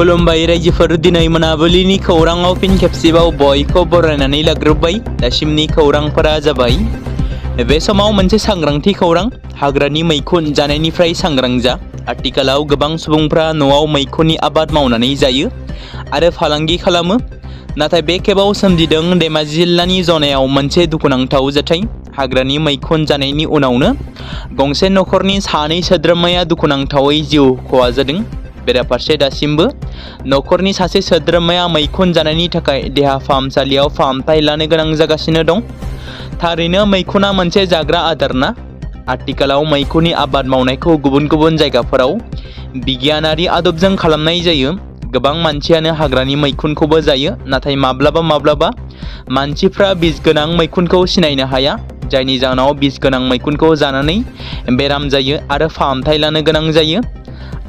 खुलुमबाय रायजोफोर, दिनै मोनाबिलिनि खौराङाव फिन खेबसेबाव बयखौ बरायनानै लाग्रोबाय। दासिमनि खौरांफोरा जाबाय। बे समाव मोनसे सांग्रांथि खौरां। हाग्रानि मैखुन जानायनिफ्राय सांग्रां जा। आथिखालाव गोबां सुबुंफ्रा न'आव मैखुननि आबाद मावनानै जायो आरो फालांगि खालामो। नाथाय बे खेबाव सोमजिदों धेमाजि जिल्लानि जनायाव मोनसे दुखुनांथाव जाथाय। हाग्रानि मैखुन जानायनि उनावनो गंसे नखरनि सानै सोद्रोमाया दुखुनांथावै जिउ खहा जादों। बेराफारसे दासिमबो नखरनि सासे सोद्रोमाया मैखुन जानायनि थाखाय देहा फाहामसालियाव फाहामथाय लानो गोनां जागासिनो दं। थारैनो मैखुना मोनसे जाग्रा आदार ना? आथिखालाव मैखुननि आबाद मावनायखौ गुबुन गुबुन जायगाफोराव बिगियानारि आदबजों खालामनाय जायो। गोबां मानसियानो हाग्रानि मैखुनखौबो जायो, नाथाय माब्लाबा मानसिफ्रा बिस गोनां मैखुनखौ सिनायनो हाया, जायनि जाहोनाव बिस गोनां मैखुनखौ जानानै बेराम जायो आरो फाहामथाय लानो गोनां जायो।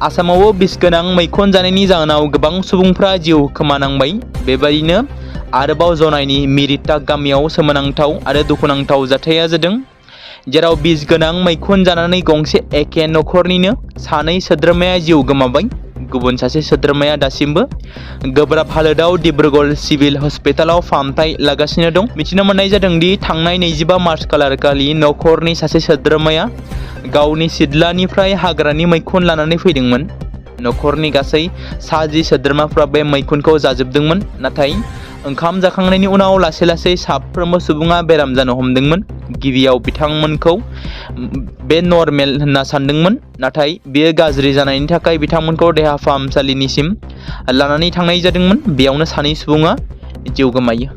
आसामावबो बिस गोनां मैखुन जानायनि जाहोनाव गोबां सुबुंफ्रा जिउ खोमानांबाय। बेबायदिनो आरोबाव जनायनि मिरिटाक गामियाव सोमोनांथाव आरो दुखुनांथाव जाथाया जादों, जेराव बिस गोनां मैखुन जानानै गंसे एखे नखरनिनो सानै सोद्रोमाया जिउ गोमाबाय। गुबुन सासे सोद्रोमाया दासिमबो गोब्राब हालोदाव डिब्रुगड़ सिभिल हस्पिटालाव फाहामथाय लागासिनो दं। मिथिनो मोननाय जादों दि थांनाय 25 मार्च खालारखालि नखरनि सासे सोद्रोमाया गावनि सिथ्लानिफ्राय हाग्रानि मैखुन लानानै फैदोंमोन। नखरनि गासै 60 सोद्रोमाफ्रा बे मैखुनखौ जाजोबदोंमोन। नाथाय ओंखाम जाखांनायनि उनाव लासै साफ्रोमबो सुबुङा बेराम जानो हमदोंमोन। गिबियाव बिथांमोनखौ बे नर्मेल होनना सानदोंमोन, नाथाय बेयो गाज्रि जानायनि थाखाय बिथांमोनखौ देहा फाहामसालिनिसिम लानानै थांनाय जादोंमोन। बेयावनो सानै सुबुङा जिउ गोमायो।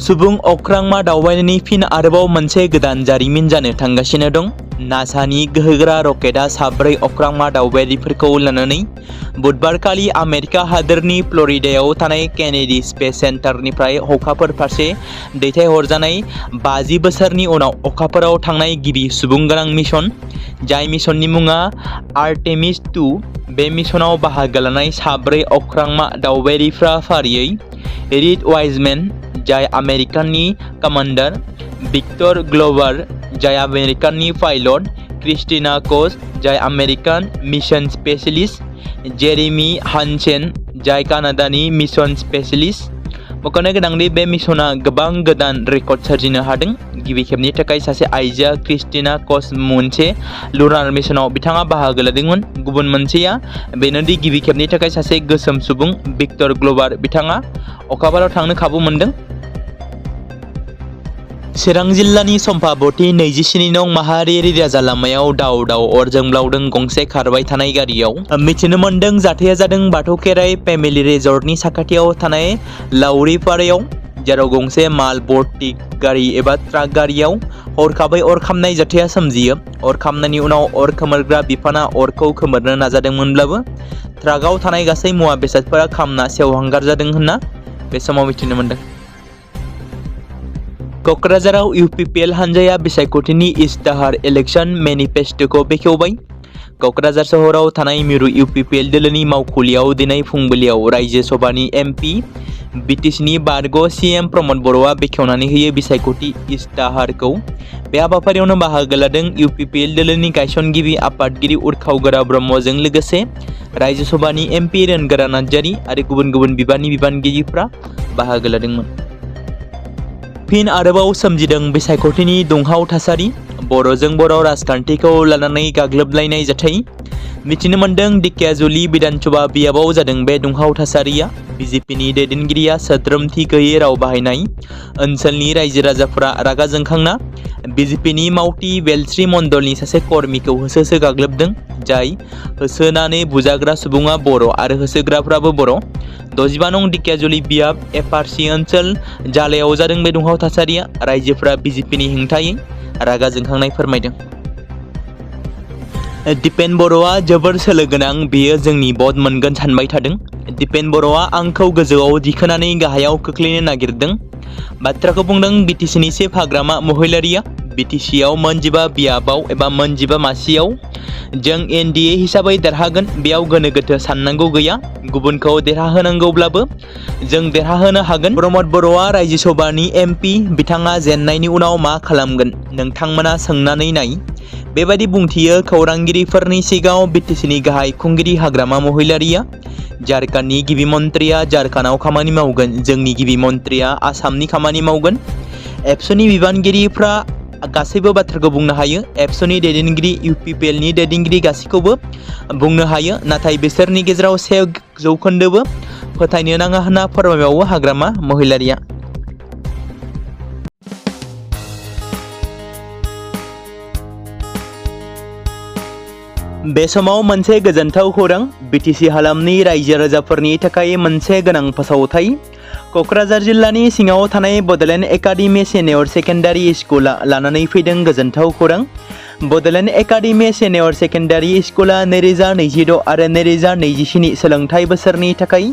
सुबुं अख्रांमा दावबायनायनि फिन आरोबाव मोनसे गोदान जारिमिन जानो थांगासिनो दं। नासानि गोहोगोरा रकेटआ 4 अख्रांमा दावबायारिफोरखौ लानानै बुधबारखालि आमेरिका हादोरनि फ्लरिडायाव थानाय केनेडी स्पेस सेन्टारनिफ्राय अखाफोर फारसे दैथायहरजानाय 50 बोसोरनि उनाव अखाफोराव थांनाय गिबि सुबुं गोनां मिशन, जाय मिशननि मुङा आर्टेमिस 2। बे मिशनाव बाहागो लानाय 4 अख्रांमा दावबायारिफ्रा फारियै रिड वाइजमेन, जाय आमेरिकानि कमान्डार, भिक्टर ग्लोवर, जाय आमेरिकानि पाइलट, क्रिस्टिना कोच, जाय आमेरिकान मिशन स्पेशलिस्ट, जेरेमी हानसेन, जाय कानाडानि मिशन स्पेशलिस्ट। मख'नो गोनांदि बे मिशना गोबां गोदान रेकर्ड सोरजिनो हादों। गिबि खेबनि थाखाय सासे आइजोआ क्रिस्टिना कोच मोनसे लुनार मिशनाव बिथाङा बाहागो लादोंमोन। गुबुन मोनसेया बेनोदि गिबि खेबनि थाखाय सासे गोसोम सुबुं, भिक्टर ग्लोवर, बिथाङा अखाफोराव थांनो खाबु मोनदों। चिरां जिल्लानि सम्पाबती 27 नं माहारियारि राजा लामायाव दाव अर जोंब्लावदों गंसे खारबाय थानाय गारियाव। मिथिनो मोनदों जाथाया जादों बाथौ खेराइ फेमिलि रिजर्टनि साखाथियाव थानाय लावरिपारायाव, जेराव गंसे माल भर्ति गारि एबा ट्राक गारियाव हरखाबै अर खामनाय जाथाया सोमजियो। अर खामनायनि उनाव अर खोमोरग्रा बिफाना अरखौ खोमोरनो नाजादोंमोनब्लाबो ट्राकआव थानाय गासै मुवा बेसादफोरा खामना सेवहांगार जादों होनना बे समाव मिथिनो मोनदों। क'क्राझाराव इउपिपिएल हानजाया बिसायख'थिनि इस्ताहार इलेक्शन मेनिफेस्ट'खौ बेखेवबाय। क'क्राझार सोहोराव थानाय मिरु इउपिपिएल दोलोनि मावखुलियाव दिनै फुंबिलियाव रायजो सभानि एमपि बिटिसिनि बारग' सिएम प्रमद बर'आ बेखेवनानै होयो बिसायख'थि इस्ताहारखौ। बे हाबाफारियावनो बाहागो लादों इउपिपिएल दोलोनि गायसनगिरि आफादगिरि उर्खाव ब्रह्मजों लोगोसे रायजो सभानि एमपि रेनगोरा नार्जारि आरो गुबुन बिबाननि बिबानगिरिफ्रा बाहागो लादोंमोन। फिन आरोबाव सोमजिदों बिसायख'थिनि दुंहाव थासारि। बर'जों बर' राजखान्थिखौ लानानै गाग्लोबलायनाय जाथाय। मिथिनो मोनदों दिकेयाजुलि बिधानसभा बियाबाव जादों बे दुंहाव थासारिया। बिजेपिनि दैदेनगिरिया सोद्रोमथि गैयै राव बाहायनाय। ओनसोलनि रायजो राजाफोरा रागा जोंखांना बिजेपिनि मावथि बेलस्रि मण्डलनि सासे कर्मिखौ होसो गाग्लोबदों, जाय होसोनानै बुजाग्रा सुबुङा बर' आरो होसोग्राफ्राबो बर'। 65 नं दिकेयाजुलि बियाब एफआरसि ओनसोल जालायाव जादों बे दुंहाव थासारिया। रायजोफोरा बिजेपिनि हेंथायै रागा जोंखांनाय फोरमायदों। दिपेन बर'आ जोबोर सोलो गोनां, बेयो जोंनि भट मोनगोन सानबाय थादों। दिपेन बर'आ आंखौ गोजौआव दिखोनानै गाहायाव खोख्लैनो नागिरदों। बाथ्राखौ बुंदों बिटिसिनि चिफ हाग्रामा महिलारिया। BTC आव मोनजिबा बियाबाव एबा मोनजिबा मासियाव जों NDA हिसाबै देरहागोन बेयाव गोनो गोथो साननांगौ गैया गुबुनखौ देरहाहोनांगौब्लाबो जों देरहाहोनो हागोन। प्रमद बर'आ रायजो सभानि MP बिथाङा जेननायनि उनाव मा खालामगोन नोंथांमोना सोंनानै नाय बेबायदि बुंथियो खौरांगिरिफोरनि सिगाङाव BTCनि गाहाय खुंगिरि हाग्रामा महिलारिया। झारखंडनि गिबि मन्थ्रिया झारखंडआव खामानि मावगोन जोंनि गिबि मन्थ्रिया आसामनि खामानि मावगोन। एबसुनि बिबानगिरिफ्रा गासैबो बाथ्राखौ बुंनो हायो एबसुनि दैदेनगिरि UPPLनि दैदेनगिरि गासैखौबो बुंनो हायो नाथाय बिसोरनि गेजेराव 1% फोथायनो नाङा होनना फोरमायबावो हाग्रामा महिलारिया। बे समाव मोनसे गोजोनथाव खौरां BTC हालामनि रायजो राजाफोरनि थाखाय मोनसे गोनां फोसावथाय। क'क्राझार जिल्लानि सिङाव थानाय बड'लेण्ड एकाडेमि सिनियर सेकेन्डारि स्कुला लानानै फैदों गोजोनथाव खौरां। बड'लेण्ड एकाडेमि सिनियर सेकेन्डारि स्कुला 2026 आरो 2027 सोलोंथाइ बोसोरनि थाखाय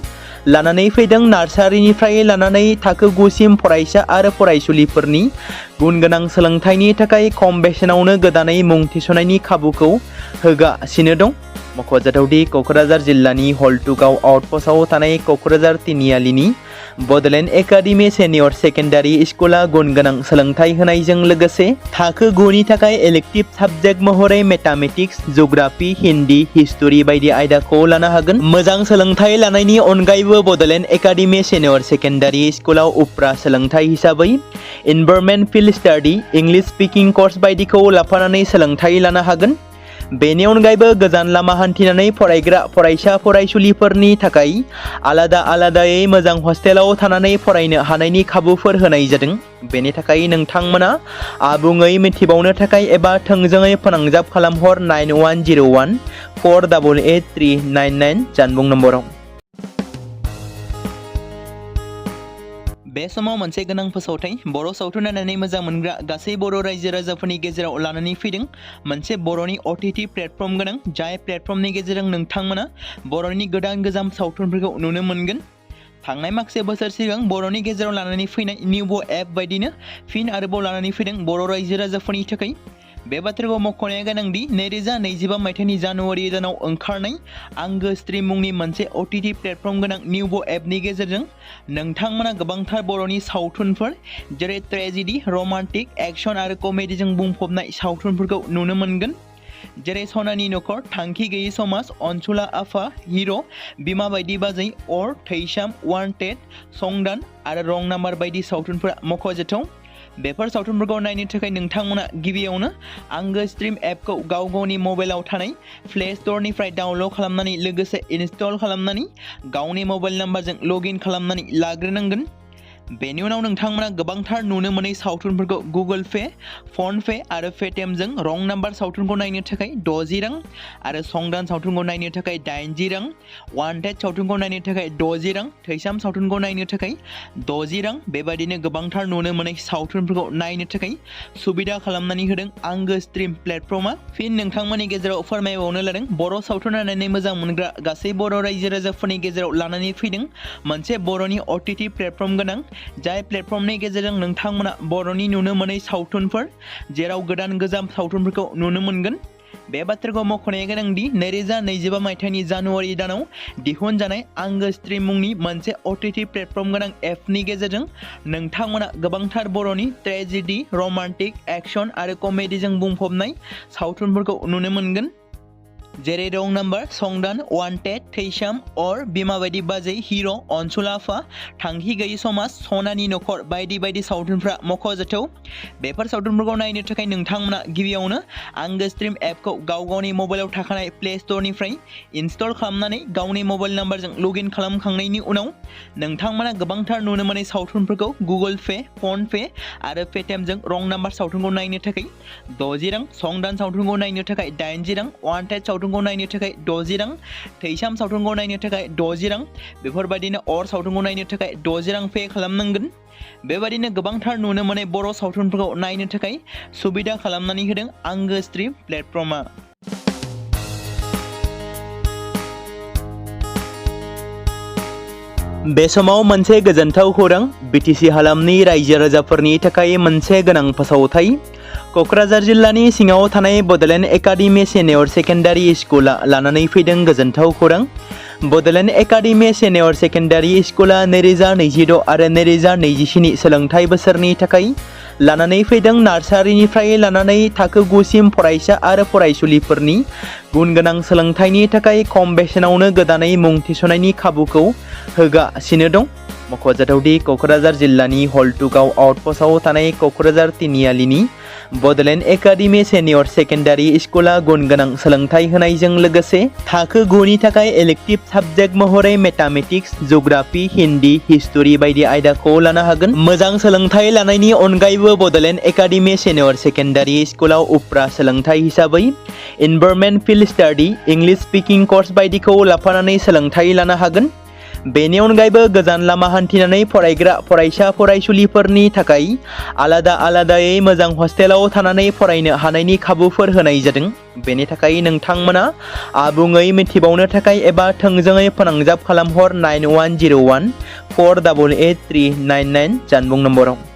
लानानै फैदों नार्सारिनिफ्राय लानानै थाखो 9 सिम फरायसा आरो फरायसुलिफोरनि गुनगोनां सोलोंथाइनि थाखाय खम बेसेनावनो गोदानै मुं थिसननायनि खाबुखौ होगासिनो दं। मख'जाथावदि क'क्राझार जिल्लानि हल्टुगाव आउटपस्टआव थानाय क'क्राझार तिनिआलिनि बड'लेण्ड एकाडेमि सिनियर सेकेन्डारि स्कुला गुनगोनां सोलोंथाइ होनायजों लोगोसे थाखो 9 नि थाखाय इलेक्टिभ साबजेक्ट महरै मेथामेटिक्स, जिअ'ग्राफि, हिन्दी, हिस्टरि बायदि आयदाखौ लानो हागोन। मोजां सोलोंथाइ लानायनि अनगायैबो बड'लेण्ड एकाडेमि सिनियर सेकेन्डारि स्कुलाव उफ्रा सोलोंथाइ हिसाबै environment field study, English speaking course बायदिखौ लाफानानै सोलोंथाइ लानो हागोन। बेनि अनगायैबो गोजान लामा हान्थिनानै फरायग्रा फरायसा फरायसुलिफोरनि थाखाय आलादायै मोजां हस्टेलाव थानानै फरायनो हानायनि खाबुफोर होनाय जादों। बेनि थाखाय नोंथांमोना आबुङै मिथिबावनो थाखाय एबा थोंजोङै फोनांजाब खालामहर 9101 488399 जानबुं नम्बराव। बे समाव मोनसे गोनां फोसावथाय बर' सावथुन नायनानै मोजां मोनग्रा गासै बर' रायजो राजाफोरनि गेजेराव लानानै फैदों मोनसे बर'नि OTT प्लेटफर्म गोनां जाय प्लेटफर्मनि गेजेरजों नोंथांमोना बर'नि गोजाम सावथुनफोरखौ नुनो मोनगोन। थांनाय माखासे बोसोर सिगां बर'नि गेजेराव लानानै फैनाय निउबो एप बायदिनो फिन आरोबाव लानानै फैदों बर' रायजो राजाफोरनि थाखाय। बे बाथ्राखौ मख'नाया गोनांदि 2025 मायथाइनि जानुवारि दानाव ओंखारनाय आंगो स्ट्रिम मुंनि मोनसे OTT प्लेटफर्म गोनां निउबो एपनि गेजेरजों नोंथांमोना गोबांथार बर'नि सावथुनफोर जेरै ट्रेजेडि, रमान्टिक, एक्शन आरो कमेडिजों बुंफबनाय सावथुनफोरखौ नुनो मोनगोन। जेरै सनानि नखर, थांखि गैयै समाज, अनसुला आफा, हिर', बिमा बायदि बाजै, अर, थैसाम, वान्टेड, संदान आरो रं नाम्बार बायदि सावथुनफोरा मख'जाथाव। बेफोर सावथुनफोरखौ नायनो थाखाय नोंथांमोना गिबियावनो आंगो स्ट्रिम एपखौ गावनि मबाइलाव थानाय प्ले स्ट'रनिफ्राय डाउनल'ड खालामनानै लोगोसे इनस्टल खालामनानै गावनि मबाइल नाम्बारजों लगइन खालामनानै लाग्रोनांगोन। बेनि उनाव नोंथांमोना गोबांथार नुनो मोनै सावथुनफोरखौ गुगोल पे, फन पे आरो पेटिएमजों रं नाम्बार सावथुनखौ नायनो थाखाय 60 रां आरो संदान सावथुनखौ नायनो थाखाय 80 रां, वान्टेड सावथुनखौ नायनो थाखाय 60 रां, थैसाम सावथुनखौ नायनो थाखाय 60 रां बेबायदिनो गोबांथार नुनो मोनै सावथुनफोरखौ नायनो थाखाय सुबिदा खालामनानै होदों आंगो स्ट्रिम प्लेटफर्मा। फिन नोंथांमोननि गेजेराव फोरमायबावनो लादों बर' सावथुन नायनानै मोजां मोनग्रा गासै बर' रायजो राजाफोरनि गेजेराव लानानै फैदों मोनसे बर'नि OTT प्लेटफर्म गोनां जाय प्लेटफर्मनि गेजेरजों नोंथांमोना बर'नि नुनो मोनै सावथुनफोर जेराव गोजाम सावथुनफोरखौ नुनो मोनगोन। बे बाथ्राखौ मख'नाया गोनांदि 2025 मायथाइनि जानुवारि दानाव दिहुनजानाय आंगो स्ट्रिम मुंनि मोनसे OTT प्लेटफर्म गोनां एपनि गेजेरजों नोंथांमोना गोबांथार बर'नि ट्रेजेडि, रमान्टिक, एक्शन आरो कमेडिजों बुंफबनाय सावथुनफोरखौ नुनो मोनगोन। जेरै रं नाम्बार, संदान, वान्टेड, थैसाम, अर, बिमा बायदि बाजै, हिर', अनसुला आफा, थांखि गैयै समाज, सनानि नखर बायदि सावथुनफ्रा मख'जाथाव। बेफोर सावथुनफोरखौ नायनो थाखाय नोंथांमोना गिबियावनो आंगो स्ट्रिम एपखौ गावनि मबाइलाव थाखानाय प्ले स्ट'रनिफ्राय इनस्टल खालामनानै गावनि मबाइल नाम्बारजों लगइन खालामखांनायनि उनाव नोंथांमोना गोबांथार नुनो मोनै सावथुनफोरखौ गुगोल पे, फन पे आरो पेटिएमजों रं नाम्बार सावथुनखौ नायनो थाखाय 60 रां, संदान सावथुनखौ नायनो थाखाय 80 रां, वान्टेड सावथुनखौ नायनो थाखाय 60 रां, थैसाम सावथुनखौ नायनो थाखाय 60 रां बेफोरबायदिनो अर सावथुनखौ नायनो थाखाय 60 रां पे खालामनांगोन। बेबायदिनो गोबांथार नुनो मोनै बर' सावथुनफोरखौ नायनो थाखाय सुबिदा खालामनानै होदों आंगो स्ट्रिम प्लेटफर्मा। बे समाव मोनसे गोजोनथाव खौरां BTC हालामनि रायजो राजाफोरनि थाखाय मोनसे गोनां फोसावथाय। क'क्राझार जिल्लानि सिङाव थानाय बड'लेण्ड एकाडेमि सिनियर सेकेन्डारि स्कुला लानानै फैदों गोजोनथाव खौरां। बड'लेण्ड एकाडेमि सिनियर सेकेन्डारि स्कुला 2026 आरो 2027 सोलोंथाइ बोसोरनि थाखाय लानानै फैदों नार्सारिनिफ्राय लानानै थाखो 9 सिम फरायसा आरो फरायसुलिफोरनि गुन गोनां सोलोंथाइनि थाखाय खम बेसेनावनो गोदानै मुं थिसननायनि खाबुखौ होगासिनो दं। मख'जाथावदि क'क्राझार जिल्लानि हल्टुगाव आउटपस्टआव थानाय क'क्राझार तिनिआलिनि बड'लेण्ड एकाडेमि सिनियर सेकेन्डारि स्कुला गुन गोनां सोलोंथाइ होनायजों लोगोसे थाखो 9 नि थाखाय इलेक्टिभ साबजेक्ट महरै मेथामेटिक्स, जिअ'ग्राफि, हिन्दी, हिस्टरि बायदि आयदाखौ लानो हागोन। मोजां सोलोंथाइ लानायनि अनगायैबो बड'लेण्ड एकाडेमि सिनियर सेकेन्डारि स्कुलाव उफ्रा सोलोंथाइ हिसाबै environment field study, English speaking course बायदिखौ लाफानानै सोलोंथाइ लानो हागोन। बेनि अनगायैबो गोजान लामा हान्थिनानै फरायग्रा फरायसा फरायसुलिफोरनि थाखाय आलादायै मोजां हस्टेलाव थानानै फरायनो हानायनि खाबुफोर होनाय जादों। बेनि थाखाय नोंथांमोना आबुङै मिथिबावनो थाखाय एबा थोंजोङै फोनांजाब खालामहर 9101 488 399 जानबुं नम्बराव।